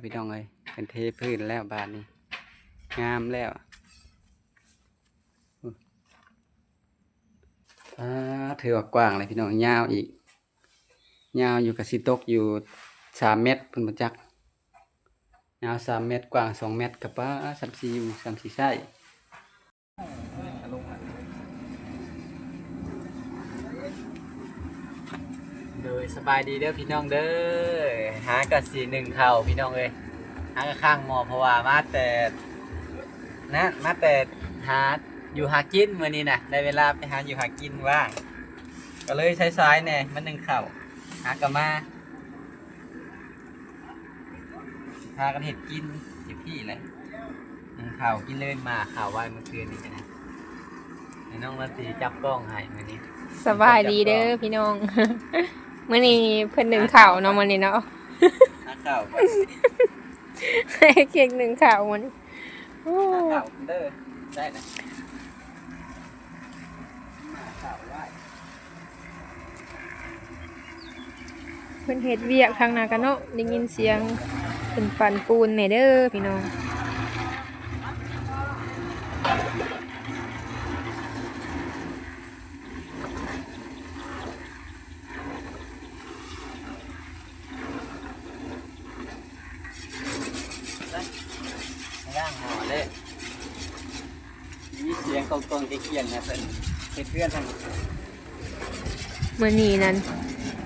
ພີ່ນ້ອງເອີຍ ເພິ່ນເທພື້ນແລ້ວບາດນີ້ ງາມແລ້ວ. ອາ ຖືວ່າກວ້າງເລີຍພີ່ນ້ອງ ຍາວອີກ ຍາວຢູ່ ກະຊິຕົກຢູ່ສາມແມັດພຸ້ນບໍ່ຈັກ ຍາວສາມແມັດ ກວ້າງສອງແມັດ ກະປາ ສ່ຳຊິຢູ່ ສ່ຳຊິໃຊ້. ໂດຍ ສະບາຍດີເດີພີ່ນ້ອງເດີ ຫາກະຊິໜຶ້ງເຂົ້າພີ່ນ້ອງເອີຍ ຫາກະຄ້າງໝໍ້ ເພາະວ່າມາແຕ່ ນະ ມາແຕ່ຫາຢູ່ຫາກິນ ມື້ນີ້ນະ ໄດ້ເວລາໄປຫາຢູ່ຫາກິນວ່າງ ກະເລີຍສາຍໆແດ່ ມາໜຶ້ງເຂົ້າ ຫາກະມາ ພາກັນເຮັດກິນຢູ່ພີ້ແຫຼະ ໜຶ້ງເຂົ້າກິນເລີຍ ມາເຂົ້າໄວ້ມື້ຄືນນີ້ກະນະ ໃຫ້ນ້ອງລາຕີຈັບກ້ອງໃຫ້ມື້ນີ້. ສະບາຍດີເດີພີ່ນ້ອງ ມື້ນີ້ເພິ່ນໜຶ້ງເຂົ້າເນາະ ມື້ນີ້ເນາະ ຫາເຂົ້າ ໃຫ້ເຄັກໜຶ້ງເຂົ້າມື້ນີ້ ໂອ້ ຫາເຂົ້າເດີ ໄດ້ນະ ມາເຂົ້າໄວ້. ເພິ່ນເຮັດວຽກທາງໜ້າກະເນາະ ໄດ້ຍິນສຽງເພິ່ນປັ່ນປູນແດ່ເດີພີ່ນ້ອງ. ລ້າງໝໍ້ເລີຍ ມີສຽງກ້ອງໆ ກຽງໆ ນະ ເພິ່ນເຮັດເຮືອນທາງ ມື້ນີ້ນັ້ນ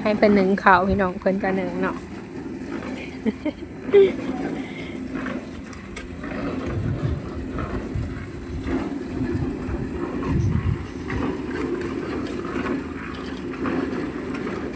ໃຫ້ເພິ່ນໜຶ້ງເຂົ້າພີ່ນ້ອງ ເພິ່ນກະໜຶ້ງເນາະ.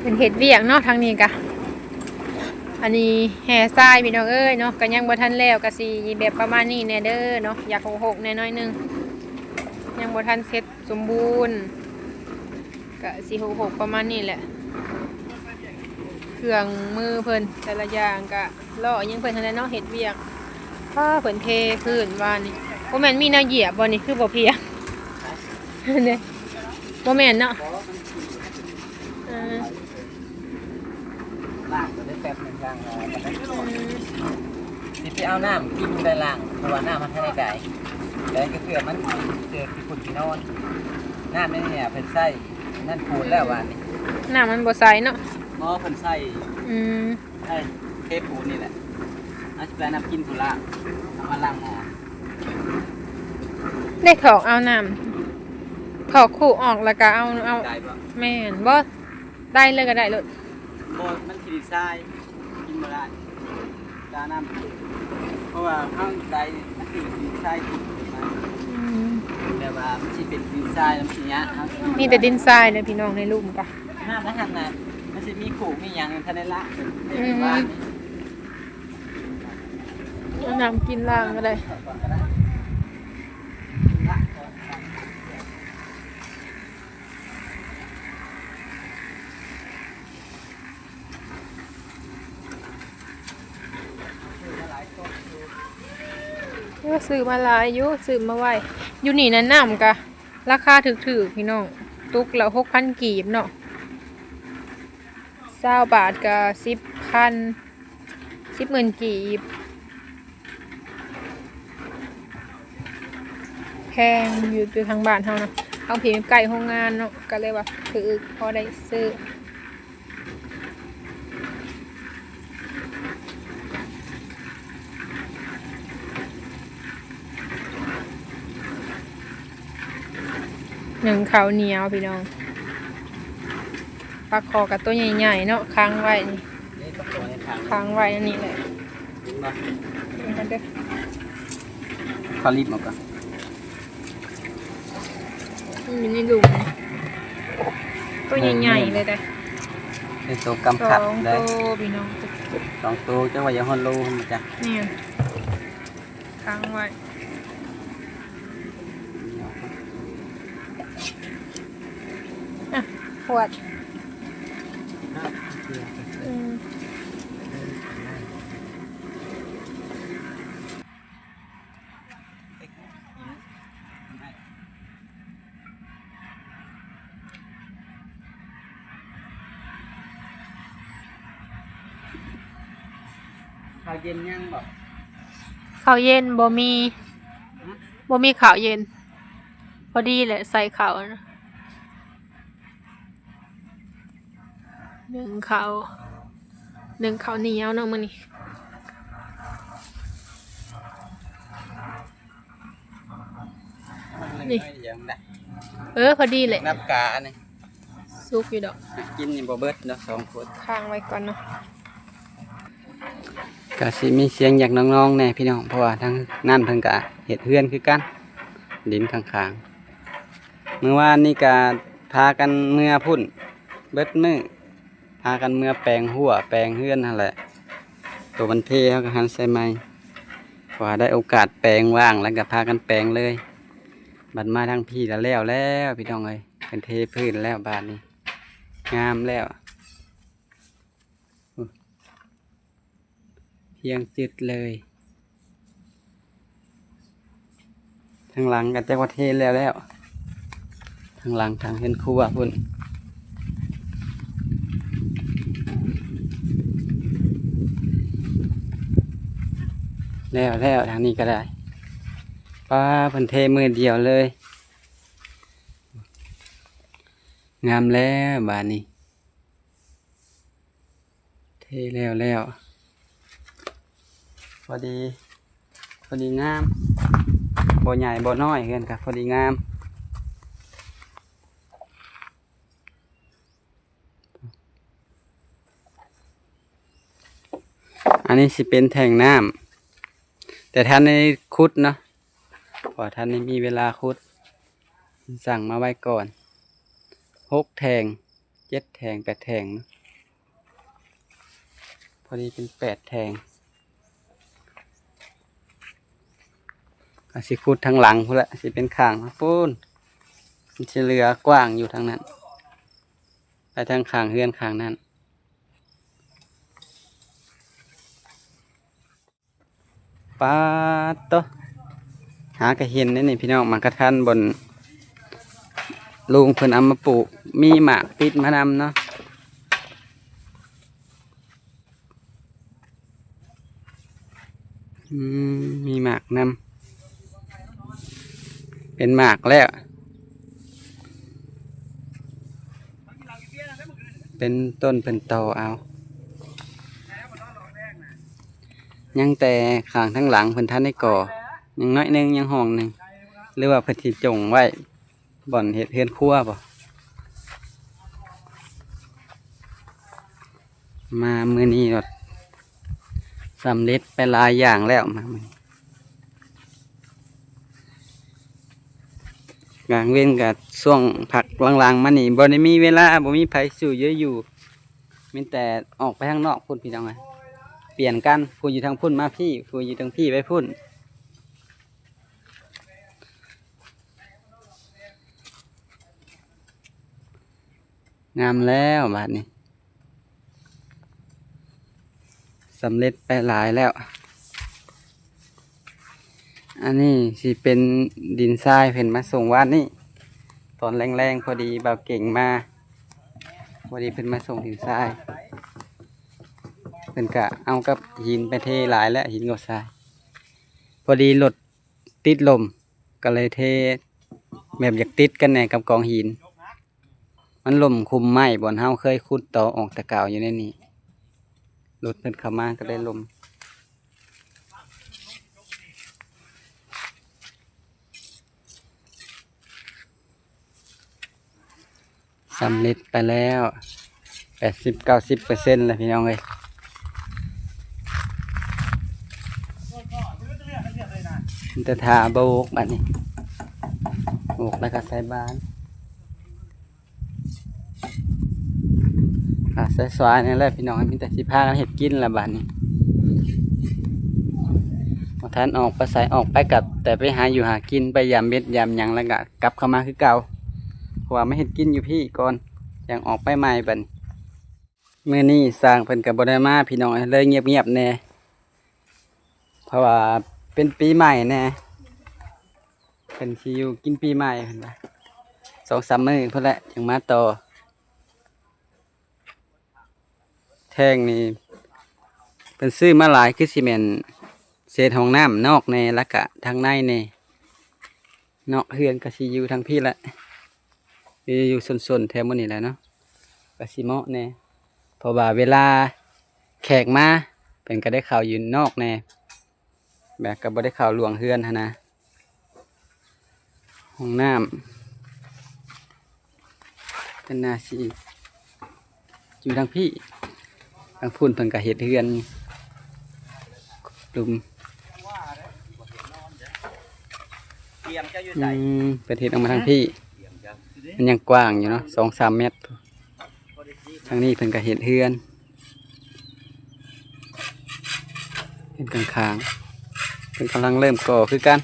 ເພິ່ນເຮັດວຽກເນາະ ທາງນີ້ກະ ອັນນີ້ແຮ່ຊາຍພີ່ນ້ອງເອີຍເນາະ ກະຍັງບໍ່ທັນແລ້ວ ກະຊິແບບປະມານນີ້ແດ່ເດີເນາະ ຢາກຮົກໆແດ່ໜ້ອຍໜຶ່ງ ຍັງບໍ່ທັນເສັດສົມບູນ ກະຊິຮົກໆປະມານນີ້ແຫຼະ ເຄື່ອງມືເພິ່ນແຕ່ລະຢ່າງກະ ລໍ້ອີ່ຫຍັງເພິ່ນຫັ້ນແຫຼະເນາະ ເຮັດວຽກ ປ້າ ເພິ່ນເທພື້ນວານນີ້ ບໍ່ແມ່ນມີແນວຢຽບບໍ່ນີ້ ຄືບໍ່ພຽງ ເດ້ ບໍ່ແມ່ນເນາະ ເອີ ລ້າງກໍໄດ້ແປັບໜຶ່ງ ລ້າງ ອືມ ຊິໄປເອົານ້ຳກິນໄດ້ລ້າງ ເພາະວ່ານ້ຳມັນທັນໄດ້ໄດ້ ແລ້ວກໍເພື່ອມັນເຈີຂີ້ຝຸ່ນຂີ້ນອນ ນ້ຳໃນນີ້ເພິ່ນໃຊ້ ນັ້ນປູນແລ້ວວານນີ້ ນ້ຳມັນບໍ່ໃສເນາະ ໝໍ້ເພິ່ນໃຊ້ ອືມ ໃຊ້ເທປູນນີ້ແຫຼະ ເອົາຊິໄປນ້ຳກິນພຸ້ນລະ ເອົາມາລ້າງໝໍ້ ໄດ້ຖອກເອົານ້ຳ ຖອກຄູອອກແລ້ວກະເອົາ ເອົາ ໄດ້ບໍ່ ແມ່ນ ບໍ່ ໄດ້ເລີຍກະໄດ້ໂລດ ບໍ່ ມັນຂີ້ດິນຊາຍ ກິນບໍ່ໄດ້ ການ້ຳ ເພາະວ່າເຮົາໄດ້ມັນຄືດິນຊາຍ ອືມ ແຕ່ວ່າມັນຊິເປັນດິນຊາຍ ມັນຊິຍາກ ເຮົາ ມີແຕ່ດິນຊາຍເດີພີ່ນ້ອງ ໃນລຸ່ມກະ ນ້ຳໃນຫັ້ນນະ ມັນຊິມີໂຂກມີຫຍັງ ທັນໄດ້ລະ ອືມ ວ່ານີ້ ເອົານ້ຳກິນລ້າງກໍໄດ້ ເອີ ຊື້ມາຫຼາຍຢູ່ ຊື້ມາໄວ້ ຢູ່ນີ້ນະ ນ້ຳກະລາຄາຖືກໆ ພີ່ນ້ອງ ຕຸກລະຫົກພັນກີບເນາະ ຊາວບາດກະສິບພັນ ສິບໝື່ນກີບ ແພງຢູ່ ຢູ່ທາງບ້ານເຮົາເນາະ ເຮົາພີ້ໃກ້ໂຮງງານເນາະ ກະເລີຍວ່າຖືກ ພໍໄດ້ຊື້ ໜຶ້ງເຂົ້າໜຽວພີ່ນ້ອງ ປາຄໍກະໂຕໃຫຍ່ໆເນາະ ຂັງໄວ້ນີ້ ນີ້ປາຄໍໃນຖັງ ຂັງໄວ້ອັນນີ້ແຫຼະ ເຫັນບໍ່ ນີ້ຫັ້ນເດີ ຂໍລີບອອກກ່ອນ ມັນຢູ່ໃນຫຼຸມນີ້ ໂຕໃຫຍ່ໆເລີຍເດ້ ເປັນໂຕກຳພັດເລີຍ ສອງໂຕພີ່ນ້ອງ ສອງໂຕ ຈັກວ່າຢາກຮອດໂລພຸ້ນບໍ່ຈັກ ນີ້ ຂັງໄວ້ ອ່ະ ຂວດ ອືມ. ເຢັນຍັງບໍ່? ເຂົ້າເຢັນບໍ່ມີ ຮະ? ບໍ່ມີເຂົ້າເຢັນ ພໍດີແຫຼະໃສ່ເຂົ້ານະ ໜຶ້ງເຂົ້າ ໜຶ້ງເຂົ້າໜຽວເນາະມື້ນີ້. ນີ້ ເອີ ພໍດີແຫຼະ ນັບກາອັນນີ້ ສຸກຢູ່ດອກ ກິນນີ້ບໍ່ເບິດເນາະ ສອງຄົນ ຄ້າງໄວ້ກ່ອນເນາະ. ກະຊິມີສຽງຢາກນອງໆແດ່ພີ່ນ້ອງ ເພາະວ່າທາງນັ້ນເພິ່ນກະເຮັດເຮືອນຄືກັນ ດິນຂ້າງໆ. ມື້ວານນີ້ກະພາກັນເມືອພຸ້ນເບິດມື້ ພາກັນເມືອແປງຮົ້ວແປງເຮືອນຫັ້ນແຫຼະ ໂຕມັນເພເຮົາກະຫັນໃສ່ໃໝ່ ເພາະວ່າໄດ້ໂອກາດແປງວ່າງແລ້ວກະພາກັນແປງເລີຍ. ບັດມາທາງພີ້ລະແລ້ວແລ້ວພີ່ນ້ອງເອີຍ ເພິ່ນເທພື້ນແລ້ວບາດນີ້ ງາມແລ້ວ. ພຽງຈຶດເລີຍ ທາງຫຼັງກະຈັກວ່າເທແລ້ວແລ້ວ ທາງຫຼັງທາງເຮືອນຄົວພຸ້ນ ແລ້ວແລ້ວ ທາງນີ້ກະໄດ້ ປ້າ ເພິ່ນເທມື້ດຽວເລີຍ ງາມແລ້ວບາດນີ້. ເທແລ້ວແລ້ວ ພໍດີ ພໍດີງາມ ບໍ່ໃຫຍ່ບໍ່ນ້ອຍ ເຮືອນກະພໍດີງາມ. ອັນນີ້ຊິເປັນແທ້ງນ້ຳ ແຕ່ທັນໄດ້ຂຸດເນາະ ເພາະວ່າທັນໄດ້ມີເວລາຂຸດ ສັ່ງມາໄວ້ກ່ອນ ຫົກແທ້ງ ເຈັດແທ້ງ ແປດແທ້ງ ພໍດີເປັນແປດແທ້ງ ກະຊິຂຸດທາງຫຼັງພຸ້ນແຫຼະ ຊິເປັນຂ້າງພຸ້ນ ມັນຊິເຫຼືອກວ້າງຢູ່ທາງນັ້ນ ໄປທາງຂ້າງເຮືອນຂ້າງນັ້ນ. ປາດໂຕ ຫາກະເຫັນເດ້ນີ້ພີ່ນ້ອງ ໝາກກະທັນບ່ອນລຸງເພິ່ນເອົາມາປູກ ມີໝາກຕິດມານຳເນາະ ອືມ ມີໝາກນຳ ເປັນໝາກແລ້ວ ເປັນຕົ້ນເປັນຕໍເອົາ ຍັງແຕ່ຂ້າງທາງຫຼັງເພິ່ນທັນໄດ້ກໍ່ ຍັງໜ້ອຍໜຶ່ງ ຍັງຫ້ອງໜຶ່ງ ຫຼືວ່າເພິ່ນຊິຈົ່ງໄວ້ບ່ອນເຮັດເຮືອນຄົວບໍ? ມາມື້ນີ້ລະສຳເລັດໄປຫຼາຍຢ່າງແລ້ວ ມາມື້ນີ້ ກາງເວັນກະຊ່ວງພັກຫຼັງໆມານີ້ ບໍ່ໄດ້ມີເວລາ ບໍ່ມີໃຜສູ່ເຍອະຢູ່ ມີແຕ່ອອກໄປທາງນອກພຸ້ນພີ່ນ້ອງເອີຍ ປ່ຽນກັນ ຜູ້ຢູ່ທາງພຸ້ນມາພີ້ ຜູ້ຢູ່ທາງພີ້ໄປພຸ້ນ. ງາມແລ້ວບາດນີ້ ສຳເລັດໄປຫຼາຍແລ້ວ ອັນນີ້ຊິເປັນດິນຊາຍ ເພິ່ນມາສົ່ງວານນີ້ ຕອນແລງໆ ພໍດີບ່າວເກັ່ງມາ ພໍດີເພິ່ນມາສົ່ງດິນຊາຍ ເພິ່ນກະເອົາກັບຫີນໄປເທຫຼາຍແລ້ວ ຫີນກັບຊາຍ ພໍດີລົດ ຕິດລົມ ກະເລີຍເທແບບຢາກຕິດກັນແດ່ກັບກອງຫີນ ມັນລົ້ມຄຸມໄມ້ບ່ອນເຮົາເຄີຍຂຸດຕໍອອກແຕ່ເກົ່າຢູ່ໃນນີ້ ລົດເພິ່ນເຂົ້າມາກະເລີຍລົ້ມ ສຳເລັດໄປແລ້ວ ແປດສິບ ເກົ້າສິບເປີເຊັນແລ້ວພີ່ນ້ອງເອີຍ ມີແຕ່ຖ້າໂບກບາດນີ້ ໂບກແລ້ວກະໃສ່ບານ ກະສວາຍໆ ນີ້ແຫຼະພີ່ນ້ອງ ມີແຕ່ຊິພາກັນເຮັດກິນລະບາດນີ້ ບໍ່ທັນອອກໄປໃສ ອອກໄປກະແຕ່ໄປຫາຢູ່ຫາກິນ ໄປຢາມເບັດຢາມຫຍັງ ແລ້ວກະກັບເຂົ້າມາຄືເກົ່າ ເພາະວ່າມາເຮັດກິນຢູ່ພີ້ກ່ອນ ຈັ່ງອອກໄປໃໝ່ບາດນີ້. ມື້ນີ້ຊ່າງເພິ່ນກະບໍ່ໄດ້ມາພີ່ນ້ອງເອີຍ ເລີຍງຽບໆແດ່ ເພາະວ່າເປັນປີໃໝ່ແດ່ ເພິ່ນຊິຢູ່ກິນປີໃໝ່ເພິ່ນວ່າ ສອງສາມມື້ພຸ້ນແຫຼະ ຈັ່ງມາຕໍ່. ແທ້ງນີ້ ເພິ່ນຊື້ມາຫຼາຍ ຄືຊິແມ່ນເສດຫ້ອງນ້ຳນອກແດ່ ແລ້ວກະທາງໃນແດ່. ນອກເຮືອນກໍຊິຢູ່ທາງພີ້ແຫຼະ ຢູ່ ຢູ່ຊົນໆ ແຖວໝູ່ນີ້ແຫຼະເນາະ ກໍຊິເໝາະແດ່ ເພາະວ່າເວລາແຂກມາ ເພິ່ນກໍໄດ້ເຂົ້າຢູ່ນອກແດ່ ແບບກໍບໍ່ໄດ້ເຂົ້າຫຼວງເຮືອນຫັ້ນນະ. ຫ້ອງນ້ຳ ເພິ່ນໜ້າຊິຢູ່ທາງພີ້ ທາງພຸ້ນເພິ່ນກໍເຮັດເຮືອນຫຼຸມ. ອືມ ເພິ່ນເຮັດອອກມາທາງພີ້ ມັນຍັງກວ້າງຢູ່ເນາະ ສອງສາມແມັດ. ທາງນີ້ເພິ່ນກໍເຮັດເຮືອນ ເຮືອນຂ້າງໆ ເພິ່ນກຳລັງເລີ່ມກໍ່ຄືກັນ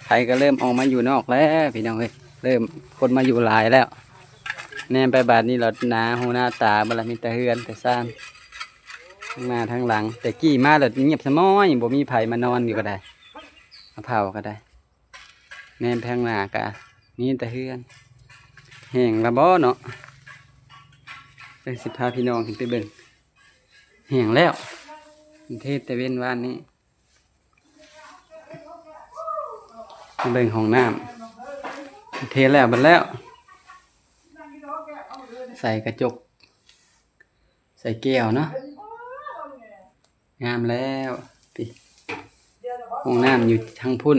ໃຜກໍເລີ່ມອອກມາຢູ່ນອກແລ້ວພີ່ນ້ອງເອີຍ ເລີ່ມຄົນມາຢູ່ຫຼາຍແລ້ວ. ແນມໄປບາດນີ້ລະໜ້າຫູໜ້າຕາເບິດລະ ມີແຕ່ເຮືອນແຕ່ຊານ ທັງໜ້າທັງຫຼັງ. ແຕ່ກີ້ມາລະງຽບສະໝອຍ ບໍ່ມີໃຜມານອນຢູ່ກໍໄດ້ ມາເຝົ້າກໍໄດ້. ແນມທາງໜ້າກະມີແຕ່ເຮືອນ ແຫ້ງລະບໍ່ເນາະ. ເບິ່ງ ຊິພາພີ່ນ້ອງຂຶ້ນໄປເບິ່ງ ແຫ້ງແລ້ວ ເທແຕ່ເວັນວານນີ້. ມາເບິ່ງຫ້ອງນ້ຳ ເທແລ້ວເບິດແລ້ວ ໃສ່ກະຈົກ ໃສ່ແກ້ວເນາະ ງາມແລ້ວ. ພີ້ ຫ້ອງນ້ຳຢູ່ທາງພຸ້ນ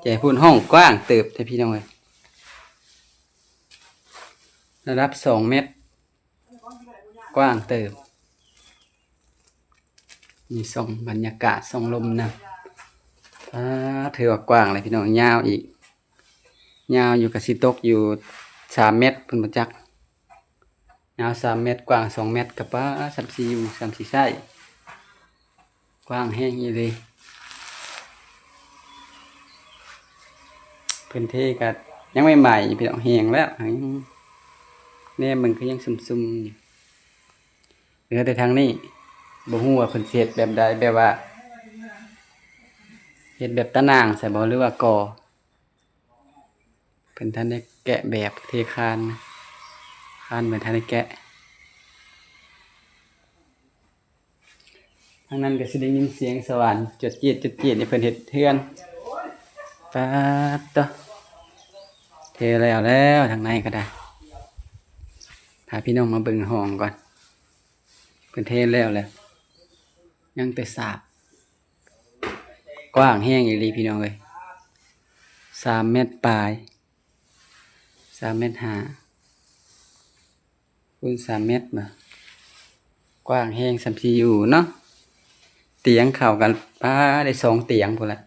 ແຈພຸ້ນ ຫ້ອງກວ້າງເຕີບແທ້ພີ່ນ້ອງເອີຍ ລະດັບສອງແມັດ ກວ້າງເຕີບ. ມີຊ່ອງບັນຍາກາດ ຊ່ອງລົມນຳ ປາດ ຖືວ່າກວ້າງເລີຍພີ່ນ້ອງ ຍາວອີກ ຍາວຢູ່ ກະຊິຕົກຢູ່ສາມແມັດພຸ້ນບໍ່ຈັກ ຍາວສາມແມັດ ກວ້າງສອງແມັດ ກະປາດ ສ່ຳຊິຢູ່ ສ່ຳຊິໃຊ້ ກວ້າງແຮງອີ່ຫຼີ. ເພິ່ນເທກະຍັງໃໝ່ໆ ພີ່ນ້ອງ ແຫ້ງແລ້ວ ແນມເບິ່ງຄືຍັງຊຸ່ມໆ ຢູ່ ເຫຼືອແຕ່ທາງນີ້ ບໍ່ຮູ້ວ່າເພິ່ນຊິເຮັດແບບໃດ ແບບວ່າເຮັດແບບຕາໜ່າງໃສ່ບໍ່ ຫຼືວ່າກໍ່. ເພິ່ນທັນໄດ້ແກະແບບເທຄານ ຄານເພິ່ນທັນໄດ້ແກະ. ທາງນັ້ນກໍຊິໄດ້ຍິນສຽງສະຫວ່ານຈວດຈຽດ ຈວດຈຽດ ນີ້ເພິ່ນເຮັດເຮືອນ. ປາດໂຕ ເທແລ້ວແລ້ວ ທາງໃນກໍໄດ້ ພາພີ່ນ້ອງມາເບິ່ງຫ້ອງກ່ອນ. ເພິ່ນເທແລ້ວແຫຼະ ຍັງແຕ່ສາກ. ກວ້າງແຮງອີ່ຫຼີພີ່ນ້ອງເອີຍ ສາມແມັດປາຍ ສາມແມັດຫ້າ ຄູນສາມແມັດ ກວ້າງແຮງ ສ່ຳຊິຢູ່ເນາະ. ຕຽງເຂົ້າກັນ ປາ ໄດ້ສອງຕຽງພຸ້ນລະ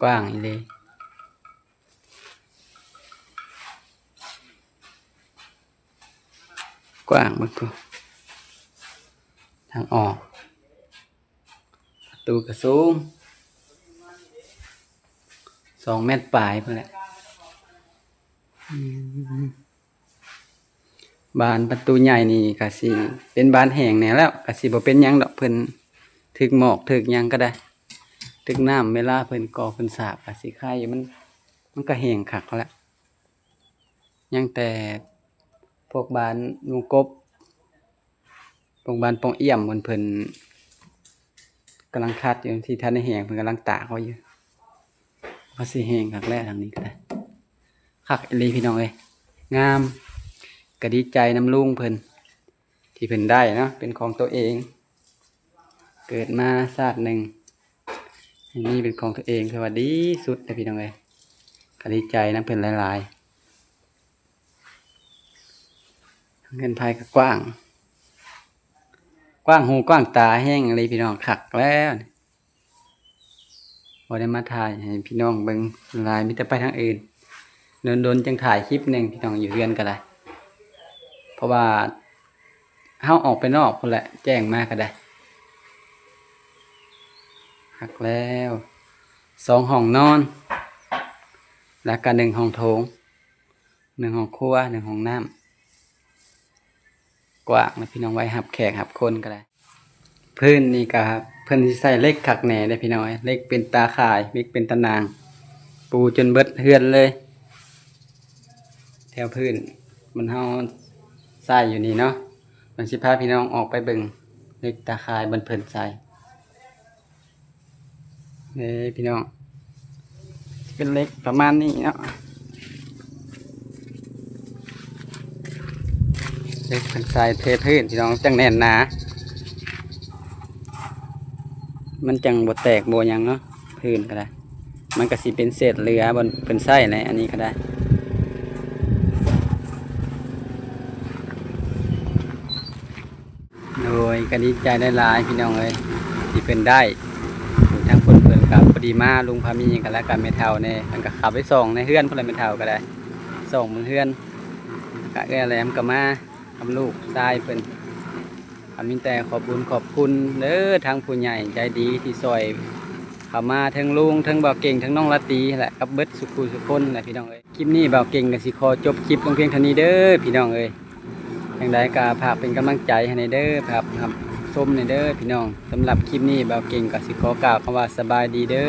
ກວ້າງອີ່ຫຼີ. ກວ້າງເບິ່ງພຸ້ນ ທາງອອກ ປະຕູກະສູງ ສອງແມັດປາຍພຸ້ນແຫຼະ. ອືມ ບານປະຕູໃຫຍ່ນີ້ກະຊິເປັນບານແຫ້ງແດ່ແລ້ວ ກະຊິບໍ່ເປັນຫຍັງດອກ ເພິ່ນຖືກໝອກຖືກຫຍັງກະໄດ້ ຖືກນ້ຳ ເວລາເພິ່ນກໍ່ເພິ່ນສາກກະຊິໄຄຢູ່ ມັນ ມັນກະແຫ້ງຄັກແລ້ວ. ຍັງແຕ່ພວກບ້ານວງກົບ ໂຮງບານປ່ອງອ້ຽມ ເພິ່ນ ເພິ່ນກຳລັງຂັດຢູ່ ທີ່ທັນໄດ້ແຫ້ງ ເພິ່ນກຳລັງຕາກເອົາຢູ່ ວ່າຊິແຫ້ງຄັກແລ້ວ. ທາງນີ້ກໍໄດ້ ຄັກອີ່ຫຼີພີ່ນ້ອງເອີຍ ງາມ. ກໍດີໃຈນຳລຸງເພິ່ນ ທີ່ເພິ່ນໄດ້ເນາະ ເປັນຂອງໂຕເອງ ເກີດມາຊາດໜຶ່ງ ອັນນີ້ເປັນຂອງຕົວເອງ ຖືວ່າດີສຸດເດ້ພີ່ນ້ອງເອີຍ. ກໍດີໃຈນຳເພິ່ນຫຼາຍໆ. ເຮືອນໄພກໍກວ້າງ ກວ້າງຫູກວ້າງຕາແຮງອີ່ຫຼີພີ່ນ້ອງ. ຄັກແລ້ວ ບໍ່ໄດ້ມາຖ່າຍໃຫ້ພີ່ນ້ອງເບິ່ງຫຼາຍ ມີແຕ່ໄປທາງອື່ນ. ດົນໆ ຈັ່ງຖ່າຍຄລິບໜຶ່ງ ພີ່ນ້ອງ ຢູ່ເຮືອນກໍໄດ້ ເພາະວ່າ ເຮົາອອກໄປນອກພຸ້ນແຫຼະ ແຈ້ງມາກໍໄດ້. ຄັກແລ້ວ ສອງຫ້ອງນອນ ແລ້ວກໍໜຶ່ງຫ້ອງໂຖງ ໜຶ່ງຫ້ອງຄົວ ໜຶ່ງຫ້ອງນ້ຳ ກວ້າງນະພີ່ນ້ອງ ໄວ້ຮັບແຂກຮັບຄົນກໍໄດ້. ພື້ນນີ້ກໍເພິ່ນຊິໃສ່ເຫຼັກຄັກແນ່ເດ້ພີ່ນ້ອງເອີຍ ເຫຼັກເປັນຕາຂ່າຍ ເຫຼັກເປັນຕາໜ່າງ ປູຈົນເບິດເຮືອນເລີຍ. ແຖວພື້ນມັນເຮົາໃຊ້ຢູ່ນີ້ເນາະ ມັນຊິພາພີ່ນ້ອງອອກໄປເບິ່ງ ເຫຼັກຕາຂ່າຍບ່ອນເພິ່ນໃສ່ເດ້ພີ່ນ້ອງ. ເປັນເຫຼັກປະມານນີ້ເນາະ, ເຫຼັກເພິ່ນໃສ່ເທພື້ນພີ່ນ້ອງ ຈັ່ງແໜ້ນໜາ ມັນຈັ່ງບໍ່ແຕກບໍ່ຫຍັງເນາະ. ພື້ນກໍໄດ້ ມັນກໍຊິເປັນເສດເຫຼືອບ່ອນເພິ່ນໃຊ້ແຫຼະ ອັນນີ້ກໍໄດ້. ໂດຍ ກໍດີໃຈຫຼາຍໆ ພີ່ນ້ອງເອີຍ ທີ່ເພິ່ນໄດ້. ທາງເພິ່ນ ເພິ່ນກໍພໍດີມາ ລຸງພາມີກໍ ແລ້ວກໍແມ່ເຖົ້າແດ່ ເພິ່ນກໍເຂົ້າໄປສ່ອງໃນເຮືອນພຸ້ນແຫຼະ ແມ່ເຖົ້າກໍໄດ້ ສ່ອງເບິ່ງເຮືອນ. ກະເອື້ອຍແຫຼມກໍມາກັບລູກຊາຍເພິ່ນ. ກໍມີແຕ່ຂອບບຸນຂອບຄຸນເດີ ທາງຜູ້ໃຫຍ່ໃຈດີທີ່ຊ່ອຍເຂົ້າມາ ເຖິງລຸງ ເຖິງບ່າວເກັ່ງ ເຖິງນ້ອງລາຕີແຫຼະ ກັບເບິດສູ່ຜູ້ສູ່ຄົນແຫຼະ ພີ່ນ້ອງເອີຍ. ຄລິບນີ້ບ່າວເກັ່ງກໍຊິຂໍຈົບຄລິບລົງພຽງເທົ່ານີ້ເດີ ພີ່ນ້ອງເອີຍ. ຈັ່ງໃດກໍຝາກເປັນກຳລັງໃຈໃຫ້ແດ່ເດີ ຝາກຮັບຊົມແດ່ເດີ ພີ່ນ້ອງ. ສຳລັບຄລິບນີ້ບ່າວເກັ່ງກໍຊິຂໍກ່າວຄຳວ່າສະບາຍດີເດີ.